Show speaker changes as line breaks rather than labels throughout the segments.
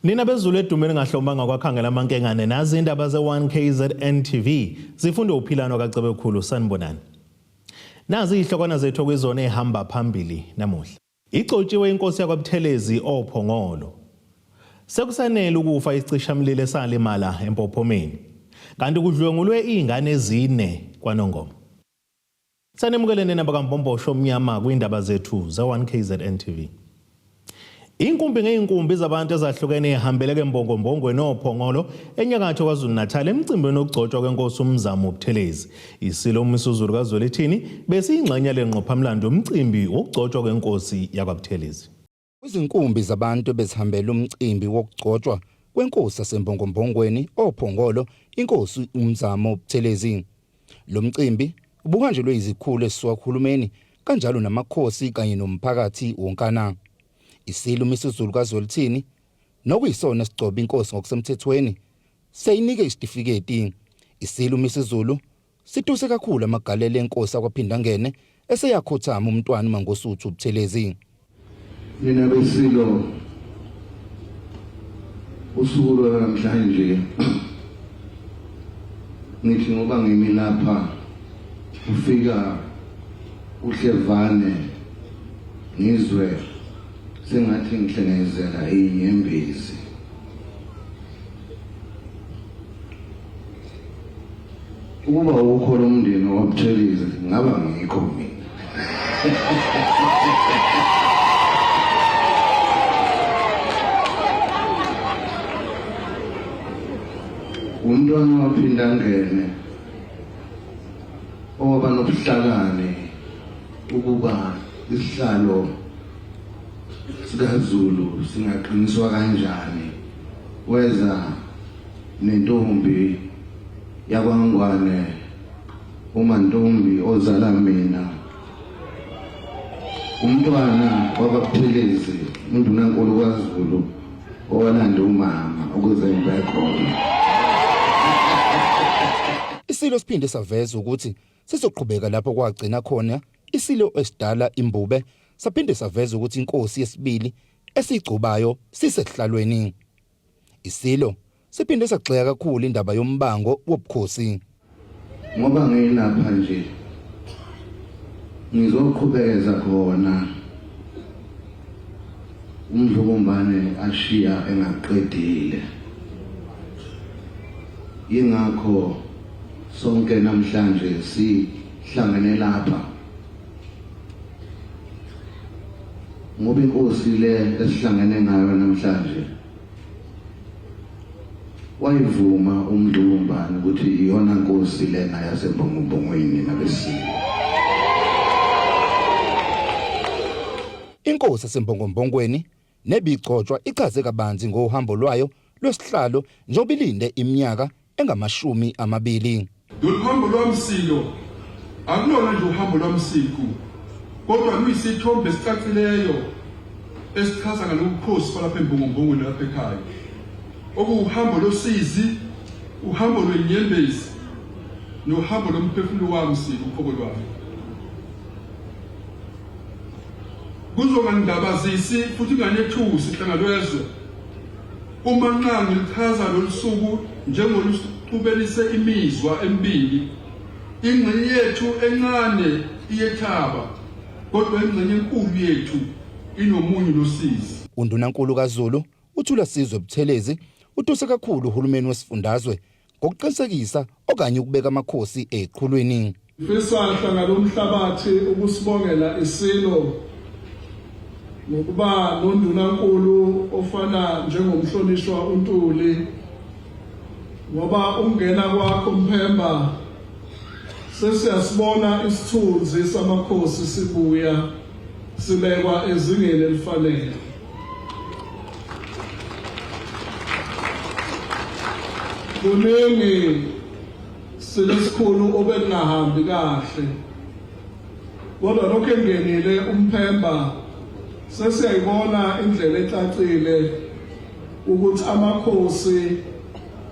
Nina bezulu edumeni ngahlomanga kwakhangela amankengane nazi indaba ze-1 KZN TV zifunde uphilano kaCebekhulu sanibonani. Nazi izihlokwana zethu okuyizona ehamba phambili namuhla. Igcotshiwe inkosi yakwaButhelezi oPhongolo. Sekusanele ukufa isicishamlilo esalimala eMpophomeni. Kanti kudlwengulwe izingane ezine kwaNongoma. Sanemukele nina bakaMpombosho omnyama kwindaba zethu ze-1 KZN TV. Inkumbi ngeyinkumbi zabantu ezahlukene ihambeleke mbongombongweni oPhongolo enyakatho KwaZulu-Natal emcimbini wokugcotshwa kwenkosi uMzamo Buthelezi. Isilo uMisuzulu kaZwelithini besiyingxenye yale ngqophamlando yomcimbi wokugcotshwa kwenkosi yakwaButhelezi.
Izinkumbi zabantu ebezihambele umcimbi wokugcotshwa kwenkosi yaseMbongombongweni oPhongolo inkosi uMzamo Buthelezi. Lo mcimbi ubuhanjelwe izikhulu ezisuka kuhulumeni kanjalo namakhosi kanye nomphakathi wonkana. Isilo uMisuzulu kaZwelithini nokuyisona esigcoba inkosi ngokusemthethweni seyinike isitifiketi. Isilo uMisuzulu Situse kakhulu amagalelo enkosi akwaPhindangene eseyakhothama uMntwana uMangosuthu Buthelezi.
Nina beSilo usuku lwanamhlanje ngithi ngoba ngimi lapha kufika uhlevane ngizwe sengathi ngihlengezela inyembezi. Ukuba ukho lo mndeni waButhelezi ngaba ngikho mina. Umntwana waphinda angene owaba nobuhlakani ukuba isihlalo sikaZulu singaqiniswa kanjani weza nentombi yakwaNgwane uMantombi ozala mina umntwana wakwaButhelezi undunankulu kwaZulu owalanda umama ukuze ngibe khona.
Isilo siphinde saveza ukuthi sizoqhubeka lapho kwagcina khona isilo esidala iMbube saphinde saveza ukuthi inkosi yesibili esiyigcobayo sisehlalweni. Isilo siphinde sagxeka kakhulu indaba yombango wobukhosi.
Ngoba ngilapha nje ngizoqhubekeza khona uMdlokombane ashiya engaqedile. Yingakho sonke namhlanje sihlangene lapha ngoba inkosi le esihlangene ngayo namhlanje wayivuma uMdlumbane ukuthi iyona nkosi lena yaseMbongombongweni nabesilo.
Inkosi yaseMbongombongweni nebigcotshwa ichaze kabanzi ngohambo lwayo lwesihlalo njengoba ilinde iminyaka engama-20.
Lolu hambo lwamsilo akulona nje uhambo lwamsiku kodwa luyisithombe esicacileyo esichaza ngalobukhosi balapha eMbongombongweni lapha ekhaya okuwuhambo losizi, uhambo lwenyembezi nohambo lomphefumulo wami silo uqobo lwami. Kuzongangabazisi futhi kunganethusi hlanga lwezwe uma nxa ngiluchaza lolu suku njengoluxubelise imizwa emibili. Ingxenye yethu encane iyethaba, kodwa ingxenye enkulu yethu inomunyu nosizi.
UNdunankulu kaZulu, uThulasizwe Buthelezi, utuse kakhulu uhulumeni wesifundazwe ngokuqinisekisa okanye ukubeka amakhosi eqhulwini.
Ngifisa hlanga lomhlabathi ukusibongela iSilo ngokuba nondunankulu ofana njengomhlonishwa uNtuli ngoba ukungena kwakho Mphemba sesiyasibona isithunzi samakhosi sibuya sibekwa ezingeni elifanele. Kuningi Silesikhulu obekungahambi kahle kodwa lokhu engenile uMphemba sesiyayibona indlela ecacile ukuthi amakhosi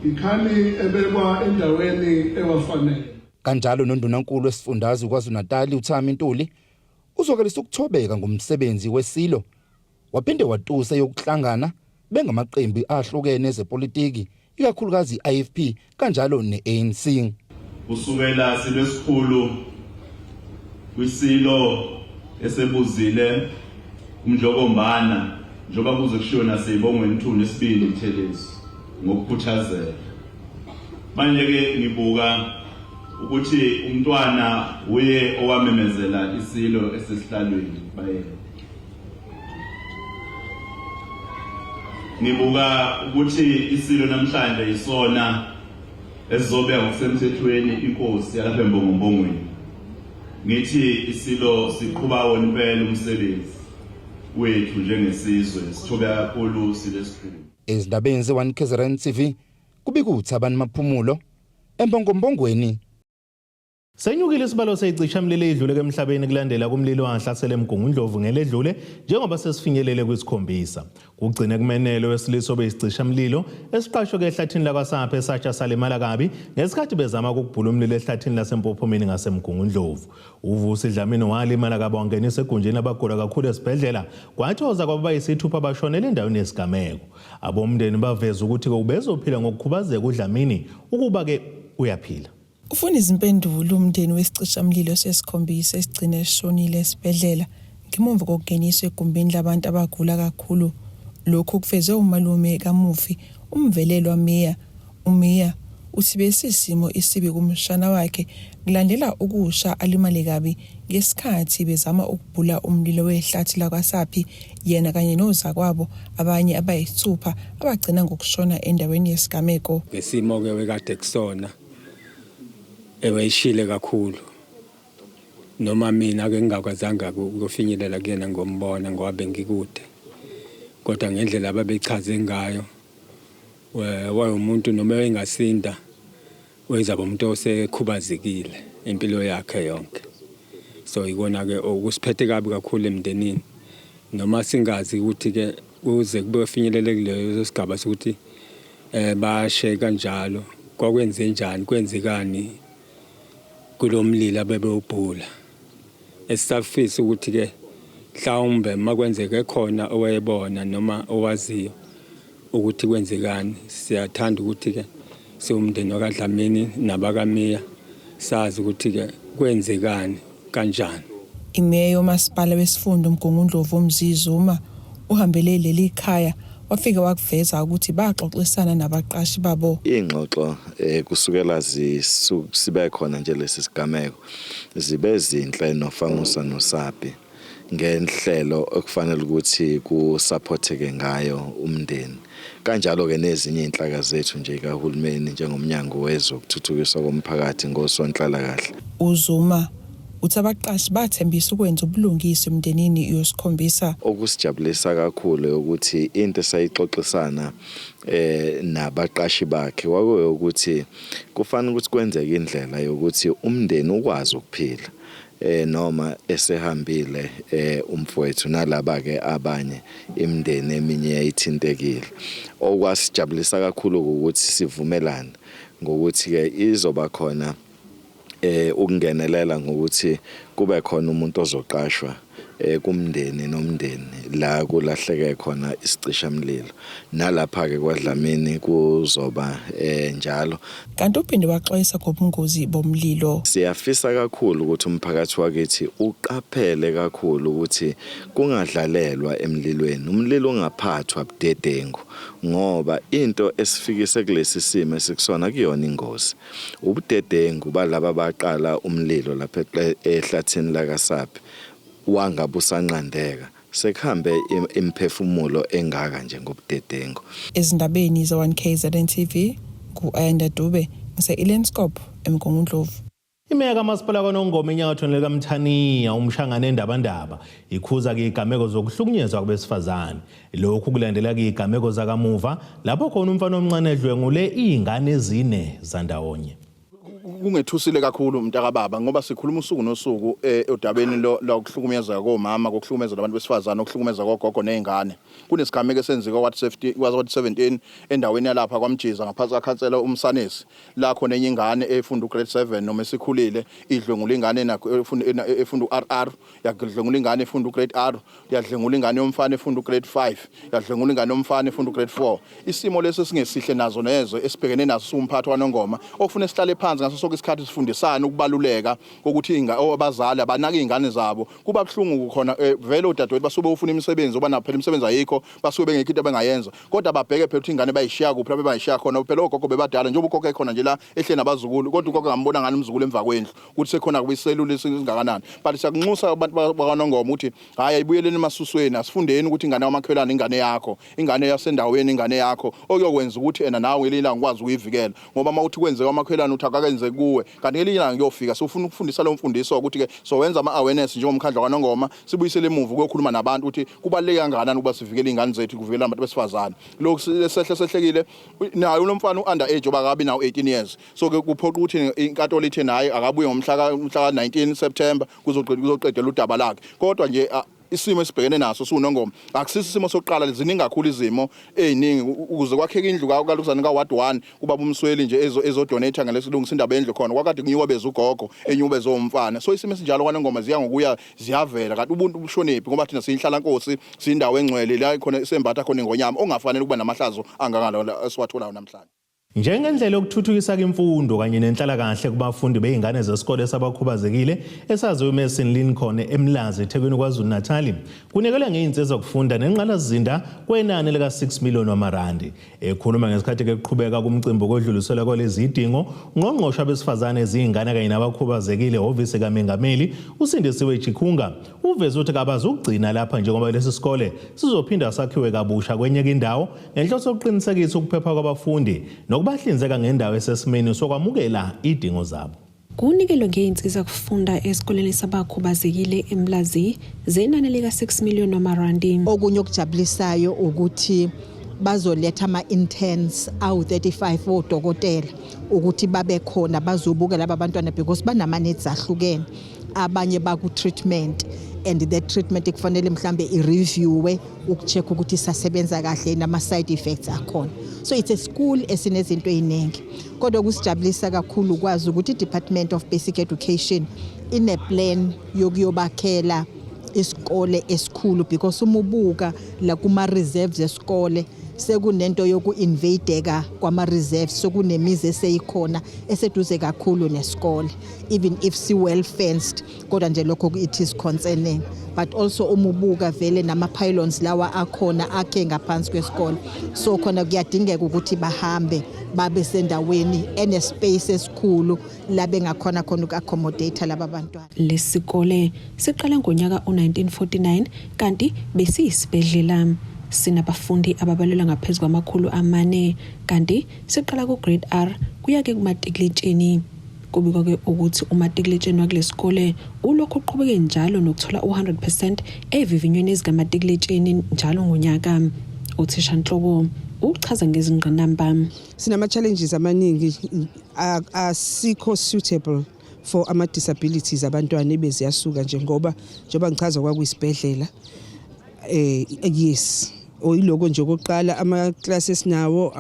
ikhani ebekwa endaweni ewafanele.
Kanjalo noNdunankulu wesifundazwe KwaZulu-Natal uThami Ntuli uzwakalisa ukuthobeka ngomsebenzi weSilo waphinde watusa eyokuhlangana bengamaqembu ahlukene ezepolitiki ikakhulukazi i-IFP kanjalo ne-ANC.
Kusukela silwesikhulu kwisilo esebuzile uMdlokombana njengoba kuze kushiwo naseyibongweni Mthuni isibili Buthelezi ngokukhuthazela. Manje ke ngibuka ukuthi umntwana uye owamemezela isilo esesihlalweni bayena. Ngibuka ukuthi isilo namhlanje isona esizobeka ngokusemthethweni inkosi yalapha eMbongombongweni. Ngithi isilo siqhuba wona impela umsebenzi wethu njengesizwe sithobe kakhulu silesikhulu.
Ezindabeni ze-1 KZN TV kubika uThabani Maphumulo eMbongombongweni.
Senyukile isibalo seyicishamlilo edlule emhlabeni kulandela kumlilo wahlasela eMgungundlovu ngeledlule njengoba sesifinyelele kwisikhombisa. Kugcine kumenele wesilisa obeyisicishamlilo esiqashwe ke ehlathini lakwaSapha esatsha salimala kabi ngesikhathi bezama ukubhula umlilo ehlathini laseMpophomeni ngaseMgungundlovu. UVusi Dlamini walimala kabi wangeniswa egunjini abagula kakhulu esibhedlela kwathi ozakwabo bayisithupha bashonela endaweni yesigameko. Abomndeni baveza ukuthi ke ubezophila ngokukhubazeka uDlamini ukuba ke uyaphila.
Ufuna izimpendulo umndeni wesicishamlilo sesikhombisa esigcine sishonile esibhedlela ngemuva kokungeniswa egumbini labantu abagula kakhulu. Lokhu kuvezwe umalume kamufi uMvelelwa Miya. UMiya uthi besisimo esibi kumshana wakhe kulandela ukusha alimale kabi ngesikhathi bezama ukubhula umlilo wehlathi lakwaSaphi yena kanye nozakwabo abanye abayisithupha abagcina ngokushona endaweni yesigameko.
Ngesimo-ke wekade kusona ewayishile kakhulu noma mina ke ngingakwazanga ukufinyelela kuyena ngombona ngoba bengikude kodwa ngendlela ababechaze ngayo wayewumuntu noma engasinda wayezaba umuntu osekhubazekile impilo yakhe yonke so ikona ke okusiphethe kabi kakhulu emndenini noma singazi ukuthi ke kuze kube finyelele kuleyo sigaba sokuthi eh bashe kanjalo kwakwenze njani kwenzekani kulomlilo abebewubhula esisafisa ukuthi ke mhlawumbe makwenzeke khona owayebona noma owaziyo ukuthi kwenzekani siyathanda ukuthi ke siwumndeni wakaDlamini nabakaMiya sazi ukuthi ke kwenzekani kanjani.
Imeya yomasipala wesifunda uMgungundlovu uMzi Zuma uhambele leli khaya wafike wakuveza ukuthi baxoxisana nabaqashi babo.
Ingxoxo eh, kusukela sibe khona nje lesi sigameko zibe zinhle noFamusa noSapi ngenhlelo okufanele ukuthi kusupporteke ngayo umndeni kanjalo ke nezinye inhlaka zethu nje kahulumeni njengomnyango wezokuthuthukiswa komphakathi ngosonhlalakahle.
UZuma uthi abaqashi bathembisa ukwenza ubulungiswa emndenini yosikhombisa.
Okusijabulisa kakhulu ukuthi into esayixoxisana eh nabaqashi bakhe kwakuwukuthi kufanele ukuthi kwenzeke indlela yokuthi umndeni ukwazi ukuphila eh noma esehambile eh umfowethu nalaba ke abanye imindeni eminye yayithintekile okwasijabulisa kakhulu ukuthi sivumelane ngokuthi ke izoba khona eh ukungenelela ngokuthi kube khona umuntu ozoqashwa eh kumndeni nomndeni la kulahleke khona isicishamlilo nalapha ke kwaDlamini kuzoba eh njalo.
Kanti uphinde waxwayisa ngobungozi bomlilo.
Siyafisa kakhulu ukuthi umphakathi wakithi uqaphele kakhulu ukuthi kungadlalelwa emlilweni, umlilo ungaphathwa budedengu ngoba into esifikise kulesi simo esikusona kuyona ingozi. Ubudedengu balaba baqala umlilo lapha ehlathini lakaSaphi wangabe usanqandeka. Sekuhambe imiphefumulo engaka nje ngobudedengu.
Ezindabeni ze-1KZN TV, ngu-Ayanda Dube, ngise-Elandskop, eMgungundlovu.
Imeya kaMasipala kwaNongoma enyakathweni likaMthaniya uMshangane Ndabandaba ikhuza ke igameko zokuhlukunyezwa kwabesifazane. Lokhu kulandela ke igameko zakamuva lapho khona umfana omncane edlwengule izingane ezine zandawonye.
Kungethusile kakhulu mntakababa, ngoba sikhuluma usuku nosuku odabeni lokuhlukumezeka komama, kokuhlukumeza abantu besifazane, okuhlukumeza kogogo nezingane. Kunesigameko esenzeka ward 70, ward 17, endaweni yalapha kwaMjiza, ngaphansi kakhansela uMsanesi, la khona enye ingane efunda ugrade 7 noma esikhulile idlwengula ingane efunda u-RR, yadlwengula ingane efunda ugrade R, yadlwengula ingane yomfana efunda ugrade 5, yadlwengula ingane yomfana efunda ugrade 4. Isimo leso singesihle nazo nezwe esibhekene naso siwumphathi waNongoma, okufuna sihlale phansi ngaso sonke isikhathi sifundisane ukubaluleka kokuthi abazali abanake izingane zabo. Kuba buhlungu khona vele odadewethu basuke befuna imisebenzi, oba phela imisebenzi ayikho, basuke bengekho into abangayenza, kodwa babheke phela ukuthi ingane bayishiya kuphi, lapho bayishiya khona. Phela ogogo bebadala, njengoba ugogo ekhona nje la ehleli nabazukulu, kodwa ugogo ngambona ngani umzukulu emva kwendlu ukuthi sekhona kuyiselula esingakanani. But siyakunxusa abantu bakwaNongoma ukuthi hayi, ayibuyeleni emasusweni, asifundeni ukuthi ingane yamakhelwane ingane yakho, ingane yasendaweni ingane yakho, okuyokwenza ukuthi ena nawe ngelinye ilanga ukwazi ukuyivikela. Ngoba uma uthi kwenzeka amakhelwane, uthi akakenzeki kuwe, kanti ngelinye ilanga kuyofika. Sofuna ukufundisa leyo mfundiso ukuthi-ke sowenza ama-awareness njengomkhandlu wakwaNongoma, sibuyisele emuva ukuyokhuluma nabantu ukuthi kubaluleke kangakanani ukuba sivikele iy'ngane zethu, kuvikela abantu besifazane. Lokhu sehle sehlekile naye lo mfana u-under age, oba akabi nawo 18 years, so-ke kuphoqa ukuthi inkantolo ithe naye akabuye ngomhla ka-19 September kuzoqedela udaba lakhe. Kodwa nje isimo esibhekene naso siwuNongoma akusiso isimo sokuqala, ziningi kakhulu izimo ey'ningi. Ukuze kwakheke indlu kalukuzane ka-ward 1, ubaba uMsweli nje ezodonate ngalesilungisa indaba yendlu khona, kwakade kunyukabeza ugogo, enyukubeza owumfana. So isimo esinjalo kwaNongoma ziya ngokuya ziyavela, kanti ubuntu bushonephi? Ngoba thina siyinhlalankosi, siyindawo engcwele la khona sembatha khona ingonyama, ongafanele ukuba namahlazo angangala esiwatholayo namhlanje.
Njengendlela yokuthuthukisa imfundo kanye nenhlalakahle kubafundi bey'ngane zesikole sabakhubazekile esaziwa iMason Lincoln eMlazi, eThekwini, KwaZulu-Natal, kunikelwe ngey'nsiza kufunda nenqalasizinda kwenani lika-6 million wamarandi. Ekhuluma ngesikhathi kuqhubeka kumcimbi wokwedluliselwa kwalezi zidingo, ungqongqoshe abesifazane, izingane kanye nabakhubazekile ehhovisi kaMengameli, uSindisiwe Chikunga, uveze ukuthi kabazukugcina lapha, njengoba lesi sikole sizophinda sakhiwe kabusha kwenye indawo ngenhloso yokuqinisekisa ukuphepha kwabafundi nokubahlinzeka ngendawo esesimeni sokwamukela idingo zabo.
Kunikelwe ngey'nsiza kufunda esikoleni sabakhubazekile eMlazi zenani lika-6 million wamarandi.
Okunye okujabulisayo ukuthi bazoletha ama-interns awu-35 odokotela ukuthi babe khona bazobuka laba bantwana, because banama-needs ahlukene. Abanye baku-treatment, and that treatment kufanele mhlambe i-reviewe ukucheck ukuthi isasebenza kahle nama-side effects akhona. So it's a school esinezinto ey'ningi, kodwa kusijabulisa kakhulu ukwazi ukuthi i-Department of Basic Education ine-plan yokuyobakhela isikole esikhulu, because uma ubuka la kuma-reserves esikole, sekunento yoku-invadeka kwama-reserves, sokunemizi eseyikhona eseduze kakhulu nesikole, even if si-well fenced, kodwa nje lokho it is concerning. But also uma ubuka vele nama-pylons lawa akhona akhe ngaphansi kwesikole, so khona kuyadingeka ukuthi bahambe babe sendaweni ene-space esikhulu la bengakhona khona uku-accommodate laba bantwana.
Lesi sikole siqale ngonyaka u-1949, kanti besiyisibhedlela. Sinabafundi ababalelwa ngaphezu kwama-400, kanti siqala ku-grade R kuya-ke kumatikuletsheni. Kubikwa-ke ukuthi umatikuletsheni wakulesikole ulokhu uqhubeke njalo nokuthola u-100% evivinyweni ezikamatikuletsheni njalo ngonyaka. Uthishanhloko uchaza ngezingqinamba.
Sinama-challenges amaningi, asikho suitable for ama-disabilities abantwana ebeziyasuka nje, ngoba njengoba ngichaza kwakuyisibhedlela. Yes, oyiloko nje okokuqala, ama-class esinawo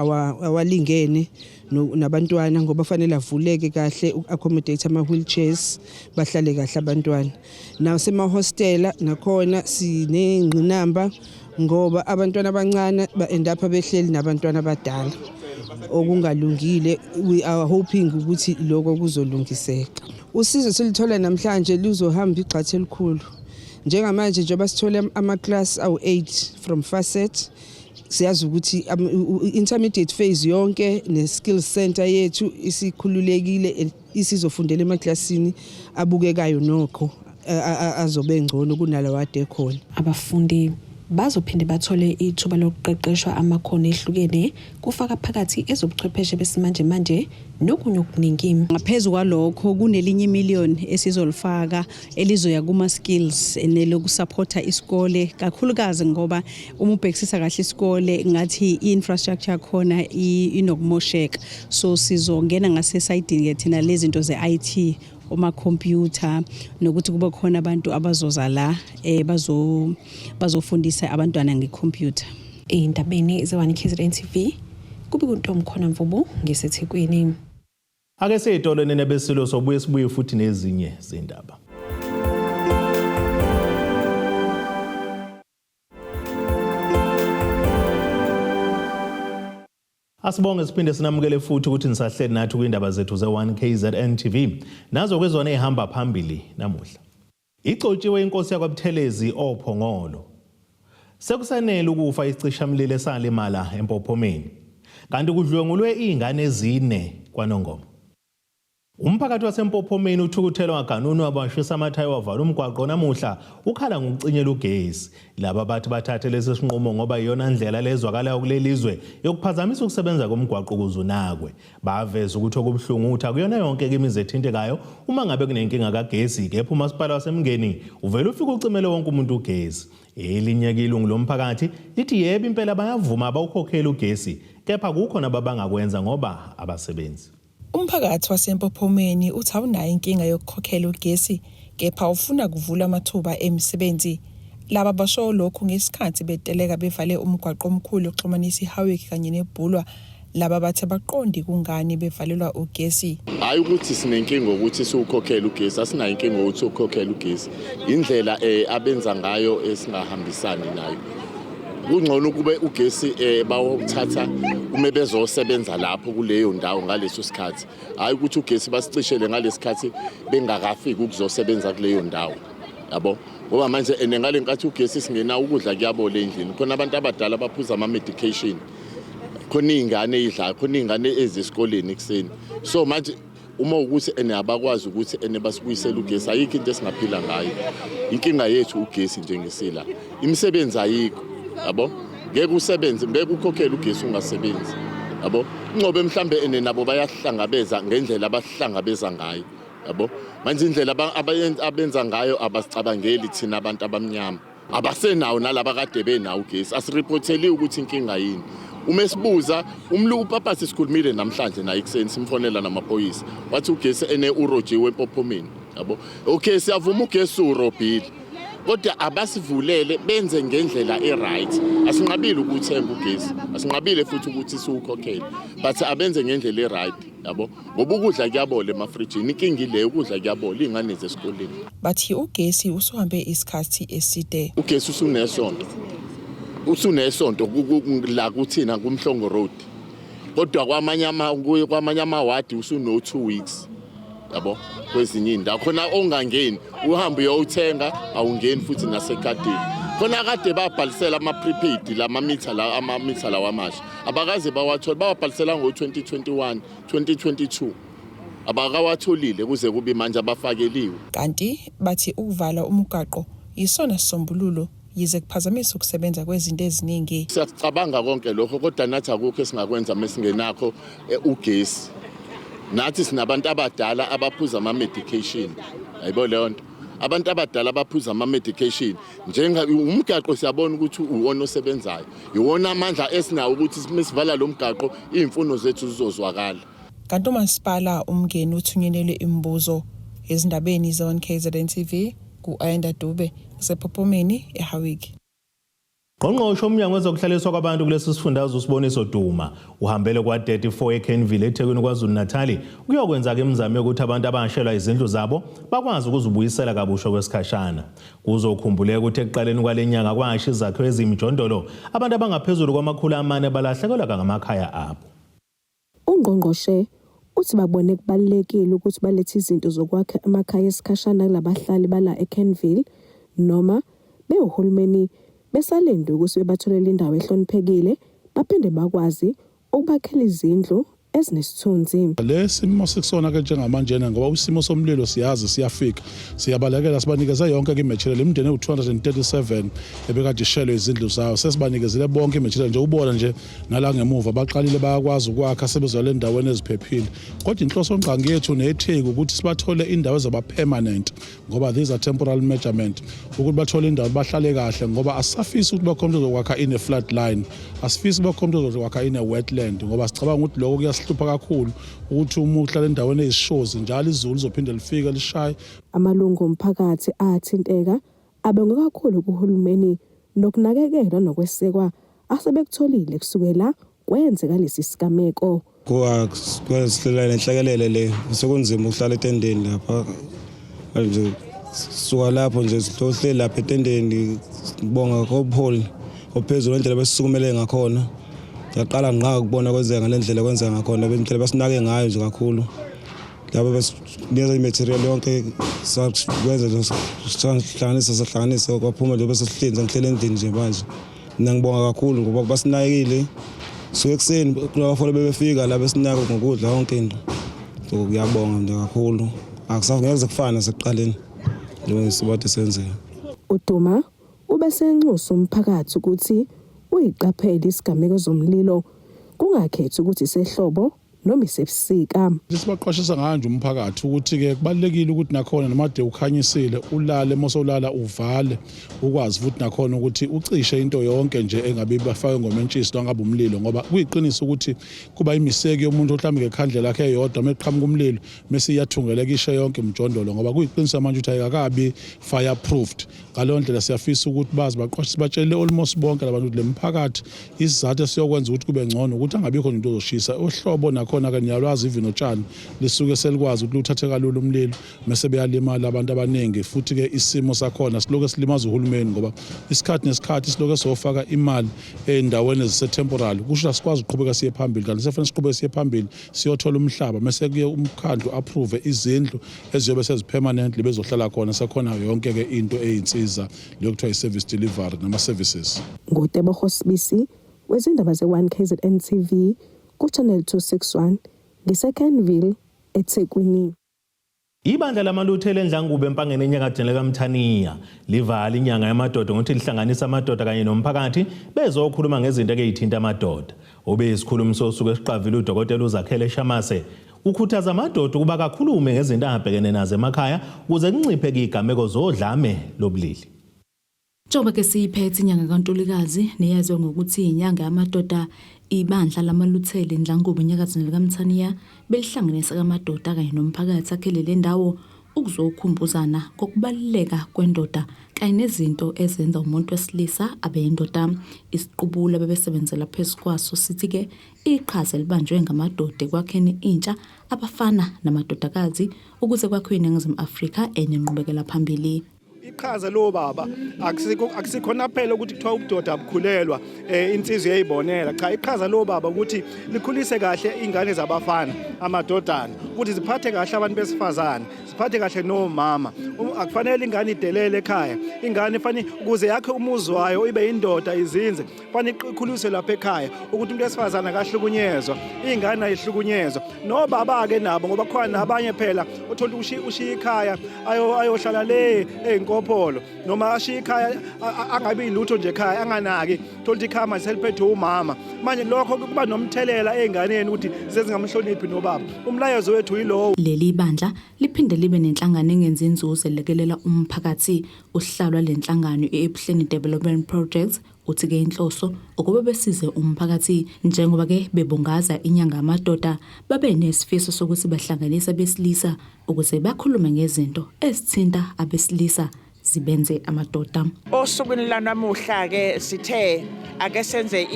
awalingene nabantwana, ngoba fanele avuleke kahle uku-accommodate ama-wheelchairs, bahlale kahle abantwana. Nasemahostela nakhona sinengqinamba, ngoba abantwana abancane ba-end up behleli nabantwana abadala, okungalungile. We are hoping ukuthi lokho kuzolungiseka. Usizo silithola namhlanje luzohamba igxathu elikhulu. Njengamanje njengoba sithole ama-class awu-8 from Facet, siyazi ukuthi intermediate phase yonke ne-skills center yethu isikhululekile, isizofundela emaklasini abukekayo, nokho azobe ngcono kunalawa ade khona.
Abafundi bazophinde bathole ithuba lokuqeqeshwa amakhono ehlukene, kufaka phakathi ezobuchwepheshe besimanjemanje. nokunye okuningi.
Ngaphezu kwalokho kunelinye imillion esizolifaka elizoya kuma skills nelokusupporta isikole kakhulukazi ngoba uma ubhekisisa kahle isikole ngathi i-infrastructure yakhona inokumosheka so sizongena ngasesayidini ke thina lezi zinto ze-IT omakhompyutha nokuthi kube khona abantu abazoza la eh bazo bazofundisa abantwana ngekhompyutha.
Ey'ndabeni ze-1 KZN TV kube kuntomkhona Mvubu ngiseThekwini.
Ake seyitolo nene besilo sobuye sibuye futhi nezinye zindaba. Asibonge siphinde sinamukele futhi ukuthi nisahleli nathi kwindaba zethu ze-1 KZN TV. Nazo kwezona ezihamba phambili namuhla. Igcotshiwe inkosi yakwaButhelezi oPhongolo. Sekusanele ukufa isicishamlilo esalimala eMpophomeni. Kanti kudlwengulwe izingane ezine kwaNongoma. Umphakathi waseMpophomeni uthukuthele waganunu wabashisa amathayi wavala umgwaqo namuhla ukhala ngokucinyela ugesi. Laba bathi bathathe lesi sinqumo ngoba iyona ndlela lezwakalayo kuleli zwe yokuphazamisa ukusebenza komgwaqo ukuze unakwe. Baveza ukuthi okubuhlungu ukuthi akuyona yonke imizi ethintekayo uma ngabe kunenkinga kagesi kepha umasipala waseMngeni uvele ufike ucimele wonke umuntu ugesi. Elinye-ke ilungu lomphakathi lithi yebo impela bayavuma abawukhokheli ugesi kepha kukho nababangakwenza ngoba abasebenzi.
Umphakathi waseMpophomeni uthi awunayo inkinga yokukhokhela ugesi kepha ufuna kuvulwe amathuba emisebenzi. Laba basho lokhu ngesikhathi beteleka bevale umgwaqo omkhulu oxhumanisa iHowick kanye neBhulwa. Laba bathi abaqondi kungani bevalelwa ugesi.
Hhayi ukuthi sinenkinga ukuthi siwukhokhele ugesi, asinayo inkinga ukuthi siwukhokhele ugesi. Indlela eh, abenza ngayo esingahambisani nayo. Kungcono ukube ugesi eh, bawuthatha uma bezosebenza lapho kuleyo ndawo ngaleso sikhathi. Hhayi ukuthi ugesi basicishele ngalesikhathi bengakafiki ukuzosebenza kuleyo ndawo. Yabo? Ngoba manje ene ngale nkathi ugesi singenawo ukudla kuyabola endlini. Khona abantu abadala baphuza ama-medication. Khona iy'ngane ey'dlayo, khona iy'ngane ezesikoleni ekuseni. So manje uma ukuthi ene abakwazi ukuthi ene basibuyisele ugesi ayikho into esingaphila ngayo. Inkinga yethu ugesi njengesila. Imisebenzi ayikho, yabo? Ngeke usebenze, ngeke ukhokhele ugesi ungasebenzi. Yabo? Inqobe mhlambe ene nabo bayahlangabeza ngendlela abahlangabeza ngayo. Yabo? Manje indlela abenza ngayo abasicabangeli thina abantu abamnyama. Abasenawo nalaba kade benawo ugesi. Asiriphotheli ukuthi inkinga yini. Uma esibuza umlu upapasi sikhulumile namhlanje naye ekuseni simfonela namaphoyisa. Wathi ugesi ene urojiwe empophomeni. Yabo? Okay siyavuma ugesi urobhile. Kodwa abasivulele benze ngendlela e-right. Asinqabile ukuthenga ugesi. Asinqabile futhi ukuthi siwukhokhele. But abenze ngendlela e-right. Yabo? Ngoba ukudla kuyabola emafrijini. Inkinga ile ukudla kuyabola iy'ngane zesikoleni.
Bathi ugesi usuhambe isikhathi eside.
Ugesi usunesonto. Usunesonto la kuthina kuMhlongo Road. Kodwa kwamanye ama kwamanye amawadi usuno 2 weeks. Yabo kwezinye indawo khona ongangeni uhambe uyowuthenga awungeni futhi nasekhadini. Khona kade babhalisela ama prepaid lama meter la ama meter lawa amasha. Abakaze bawathola bawabhalisela ngo 2021, 2022. Abakawatholile kuze kube manje abafakeliwe.
Kanti bathi ukuvala umgwaqo yisona sisombululo yize kuphazamisa ukusebenza kwezinto eziningi.
Siyacabanga konke lokho kodwa nathi akukho esingakwenza mesingenakho ugesi. Nathi sinabantu abadala abaphuza ama-medication. Ayibo leyo nto. Abantu abadala abaphuza ama-medication njenga umgaqo siyabona ukuthi uwona osebenzayo. Iwona amandla esinawo ukuthi mesivala lo mgaqo iy'mfuno zethu zizozwakala.
Kanti umasipala uMngeni uthunyelelwe imibuzo ezindabeni ze-1 KZN TV ku-Ayanda Dube ngisephophomeni eHowick.
Ngqongqoshe womnyango wezokuhlaliswa kwabantu kulesi sifundazwe uSiboniso Duma uhambele kwa-34 eKenville eThekwini KwaZulu-Natali ukuyokwenza-ke imizamo yokuthi abantu abashelwa izindlu zabo bakwazi ukuzibuyisela kabusha kwesikhashana. Kuzokhumbuleka ukuthi ekuqaleni kwale nyanga kwasha izakhiwo eziyimijondolo abantu abangaphezulu kwama-400 balahlekelwa ngamakhaya abo.
Ungqongqoshe uthi babone kubalulekile ukuthi balethe izinto zokwakha amakhaya esikhashana kulabahlali bala eKenville noma bewuhulumeni besalinde ukuthi bebatholele indawo ehloniphekile baphinde bakwazi ukubakhela izindlu ezinesithunzi.
Le simo sikusona ke njengamanjena ngoba isimo somlilo siyazi siyafika siyabalekela sibanikeze yonke ke imaterial imindeni ewu-237 ebekade ishelwe izindlu zayo sesibanikezile bonke imaterial nje ubona nje nala ngemuva baqalile bayakwazi ukwakha sebezwale endaweni eziphephile kodwa inhloso ngqangi yethu netheku ukuthi sibathole indawo ezoba permanent ngoba these are temporal measurement ukuthi bathole indawo bahlale kahle ngoba asisafisi ukuthi bakhona umuntu ozokwakha in a flood line asifisi bakhona umuntu ozokwakha in a wetland ngoba sicabanga ukuthi lokho kuyasihlupha kakhulu ukuthi uma uhlala endaweni eyishozi njalo izulu lizophinde lifike lishaye.
Amalungu omphakathi athinteka abonge kakhulu kuhulumeni nokunakekelwa nokwesekwa asebekutholile kusukela kwenzeka lesi sigameko.
Kwasihlela nenhlekelele le sekunzima ukuhlala etendeni lapha manje suka lapho nje sihleli lapha etendeni ngibonga kobuholi ophezulu indlela besisukumele ngakhona ngiyaqala ngqa ukubona kwenzeka ngale ndlela kwenzeka ngakhona bendlela basinake ngayo nje kakhulu laba basinikeza i-material yonke sakwenza nje sihlanganisa sahlanganisa kwaphuma nje bese sihlinza ngihlele endlini nje manje mina ngibonga kakhulu ngoba basinakekile suke ekuseni kulabafole bebefika la besinaka ngokudla yonke into so kuyabonga nje kakhulu akusangeke kufane nasekuqaleni njengoba sibade senzeka.
UDuma ubesenxusa umphakathi ukuthi uyiqaphele isigameko zomlilo kungakhethi ukuthi sehlobo noma isebusika.
Sibaqwashisa ngayo nje umphakathi ukuthi-ke kubalulekile ukuthi nakhona noma de ukhanyisile ulale uma sewulala uvale ukwazi futhi nakhona ukuthi ucishe into yonke nje engabe bafake ngomentshisi noma ngabe umlilo ngoba kuyiqiniso ukuthi kuba imiseki yomuntu mhlawumbe ngekhandlela lakhe eyodwa uma eqhamuka umlilo mese iyathungeleka ishe yonke imjondolo ngoba kuyiqiniso manje ukuthi ayikakabi fireproofed. Ngaleyo ndlela siyafisa ukuthi bazi baqwashise batshele almost bonke labantu ukuthi le mphakathi isizathu esiyokwenza ukuthi kube ngcono ukuthi angabikho nje into ozoshisa uhlobo nakhona ke niyalwazi even otshani lisuke selikwazi ukuthi luthathe kalula umlilo mese beyalimala abantu abaningi futhi ke isimo sakhona siloke silimaza uhulumeni ngoba isikhathi nesikhathi siloke sofaka imali endaweni ezise-temporal kusho asikwazi ukuqhubeka siye phambili kanti sefanele siqhubeke siye phambili siyothola umhlaba mese kuye umkhandlu approve izindlu eziyobe sezipermanently bezohlala khona sekhona yonke ke into eyinsiza leyo kuthiwa i-service delivery nama-services.
NguTebogo Sibisi wezindaba ze-1 KZN TV ku-Channel 261 ngiseKenville eThekwini.
Ibandla lamaLuthela eNdlangubo eMpangeni enyakadini likaMthaniya livala inyanga yamadoda ngokuthi lihlanganisa amadoda kanye nomphakathi bezokhuluma ngezinto ekeyithinta amadoda. Obeyisikhulumi sosuku esiqavile uDokotela uZakhele Shamase ukhuthaza amadoda ukuba kakhulume ngezinto angabhekene nazo emakhaya ukuze kunciphe izigameko zodlame lobulili.
Njengoba ke siyiphethe inyanga kaNtulikazi neyaziwa ngokuthi inyanga yamadoda, ibandla lamaLuthela eNdlangubo enyakatho nelikaMthaniya belihlanganisa kamadoda kanye nomphakathi akhele le ndawo ukuzokhumbuzana ngokubaluleka kwendoda kanye nezinto ezenza umuntu wesilisa abe yindoda. Isiqubulo abebesebenzela phezu kwaso sithi-ke iqhaza elibanjwe ngamadoda ekwakheni intsha, abafana namadodakazi ukuze kwakhiwe iNingizimu Afrika enenqubekela phambili.
Iqhaza lobaba akusikho akusikhona phela ukuthi kuthiwa ubudoda abukhulelwa eh, insizwa iyayibonela cha iqhaza lobaba ukuthi likhulise kahle ingane zabafana amadodana ukuthi ziphathe kahle abantu besifazane ziphathe kahle nomama akufanele ingane idelele ekhaya ingane fanele ukuze yakhe umuzi wayo ibe indoda izinze fanele ikhuliswe lapha ekhaya ukuthi umuntu wesifazane akahlukunyezwa iy'ngane ayihlukunyezwa nobaba-ke nabo ngoba khona nabanye phela uthola ukuthi ushiya ikhaya ayohlala le ey'nkopholo noma ashiye ikhaya angabi lutho nje ekhaya anganaki thola ukuthi ikhaya manje seliphethwe umama manje lokho kuba nomthelela ey'nganeni ukuthi sezingamhloniphi nobaba umlayezo wethu yilowo.
Leli bandla liphinde libe nenhlangano engenzi inzuzo elekelela umphakathi. Usihlalo wale nhlangano i-Ebuhleni Development Projects Uthi-ke inhloso ukuba besize umphakathi njengoba-ke bebungaza inyanga yamadoda babe nesifiso sokuthi bahlanganise abesilisa ukuze bakhulume ngezinto ezithinta abesilisa zibenze amadoda.
Osukwini lanamuhla-ke sithe ake senze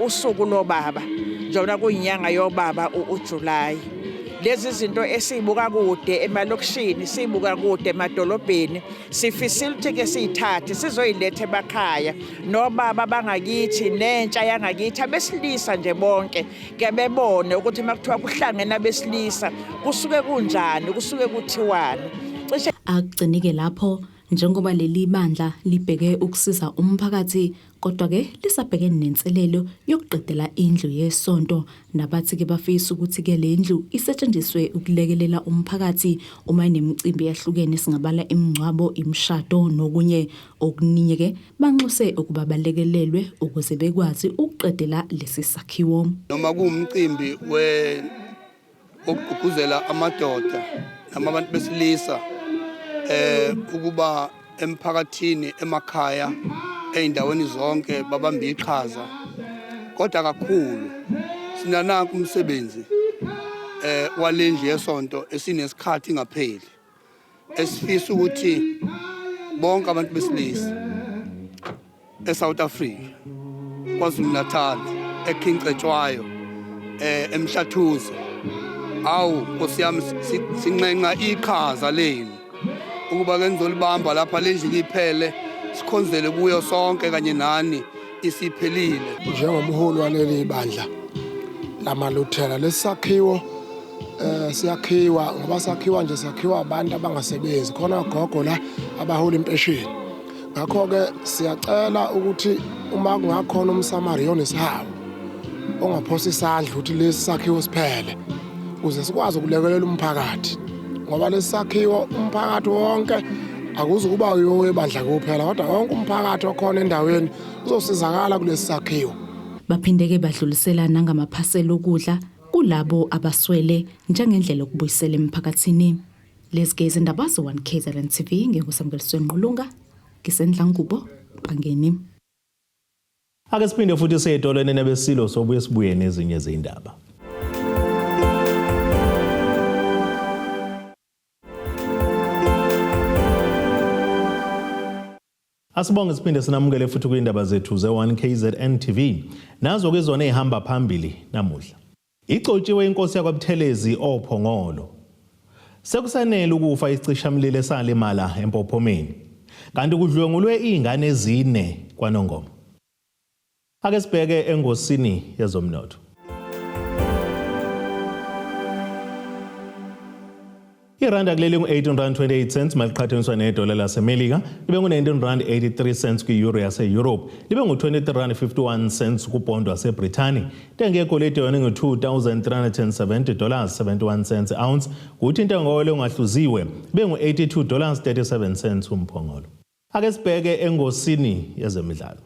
usuku lobaba njengoba kuyinyanga yobaba uJuly. Lezi zinto esizibuka kude emalokishini sizibuka kude emadolobheni Sifisile ukuthi ke siyithathe sizoyiletha emakhaya nobaba bangakithi nentsha yangakithi abesilisa nje bonke ke bebone ukuthi uma kuthiwa kuhlangene abesilisa kusuke kunjani kusuke kuthiwani. Cishe
Akugcinike lapho. Njengoba leli bandla libheke ukusiza umphakathi kodwa-ke lisabhekene nenselelo yokuqedela indlu yesonto nabathi-ke bafisa ukuthi-ke le ndlu isetshenziswe ukulekelela umphakathi uma inemicimbi eyahlukene singabala imingcwabo, imishado nokunye okuningi-ke banxuse ukuba balekelelwe ukuze bekwazi ukuqedela lesi sakhiwo.
Noma kuwumcimbi we wokugqugquzela amadoda noma abantu besilisa eh ukuba emphakathini emakhaya ezindaweni zonke babambe iqhaza kodwa kakhulu sinananku umsebenzi eh walendlu yesonto esinesikhathi ingapheli esifisa ukuthi bonke abantu besilisa eSouth Africa KwaZulu Natal eKing Cetshwayo eh eMhlathuze awu Nkosi yami sinxenxa iqhaza lenu ukuba ke nizolibamba lapha lendlu iphele sikhonzele kuyo sonke kanye nani isiphelile
njengomholi waleli bandla lamaLuthela lesakhiwo eh siyakhiwa ngoba sakhiwa nje sakhiwa abantu abangasebenzi khona ogogo la abahola impesheni ngakho-ke siyacela ukuthi uma kungakhona umsamariya onesihawu ongaphosa isandla ukuthi lesi sakhiwo siphele ukuze sikwazi ukulekelela umphakathi ngoba lesi sakhiwo umphakathi wonke akuzukuba uyowebandla kuphela kodwa wonke umphakathi okhona endaweni uzosizakala kulesi sakhiwo.
Baphinde-ke badlulisela nangamaphasela okudla kulabo abaswele njengendlela yokubuyisela emphakathini. Lezi ke izindaba ze-1 KZN TV nginguSamkeliswe Ngqulunga ngiseNdlangubo Mpangeni.
Ake siphinde futhi siye edolweni nebesilo sobuye sibuye nezinye izindaba. Asibonge siphinde sinamukele futhi kwindaba zethu ze-1 KZN TV. Nazo ke zona ezihamba phambili namuhla. Igcotshiwe inkosi yakwaButhelezi oPhongolo. Sekusanele ukufa isicishamlilo esalimala eMpophomeni. Kanti kudlwengulwe izingane ezine kwaNongoma. Ake sibheke engosini yezomnotho. Iranda kuleli ngu-18 rand 28 cents maliqhathaniswa nedola laseMelika libe ngu-19 rand 83 cents kwi-euro yase-Europe libe ngu-23 rand 51 cents kubhondo waseBrithani. Intengo yegolide yona ingu-2370 dollars 71 cents ounce kuthi intengo yoil ongahluziwe ibe ngu-82 dollars 37 cents umphongolo. Ake sibheke engosini yezemidlalo.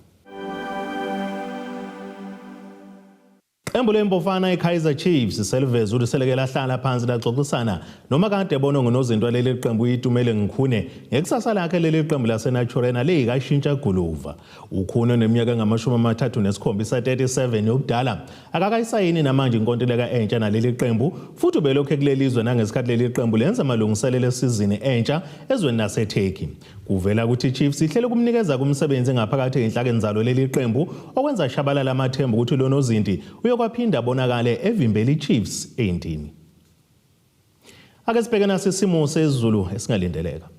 Qembu lempofana iKaizer Chiefs seliveze ukuthi seleke lahlala phansi laxoxisana noma kade ebonwe ngunozinto leli qembu uyitumele Ngikhune ngekusasa lakhe leli qembu laseNaturena liyikashintsha guluva. Ukhune oneminyaka engama-37 37 yobudala akakayisayini namanje inkontileka entsha naleli qembu futhi ubelokhu ekuleli zwe nangesikhathi leli qembu lenza amalungiselelo esizini entsha ezweni laseTurkey. Kuvela ukuthi iChiefs ihlele ukumnikeza kumsebenzi ngaphakathi ezinhlakeni zalo leli qembu okwenza shabalala amathemba ukuthi lo nozinti uyokwaphinda abonakale evimbela iChiefs eyintini. Ake sibheke nasi isimo sezulu esingalindeleka.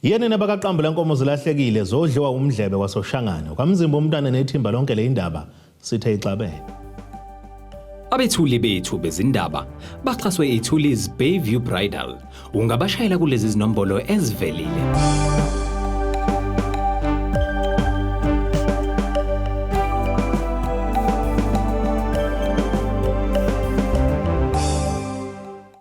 Yena nabakaqambula nkomo zilahlekile zodliwa umdlebe kwaSoshangane kwamzimba umntwana nethimba lonke le indaba sithe ixabene.
Abethuli bethu bezindaba baxhaswe iThuli's Bayview Bridal. Ungabashayela kulezi zinombolo ezivelile.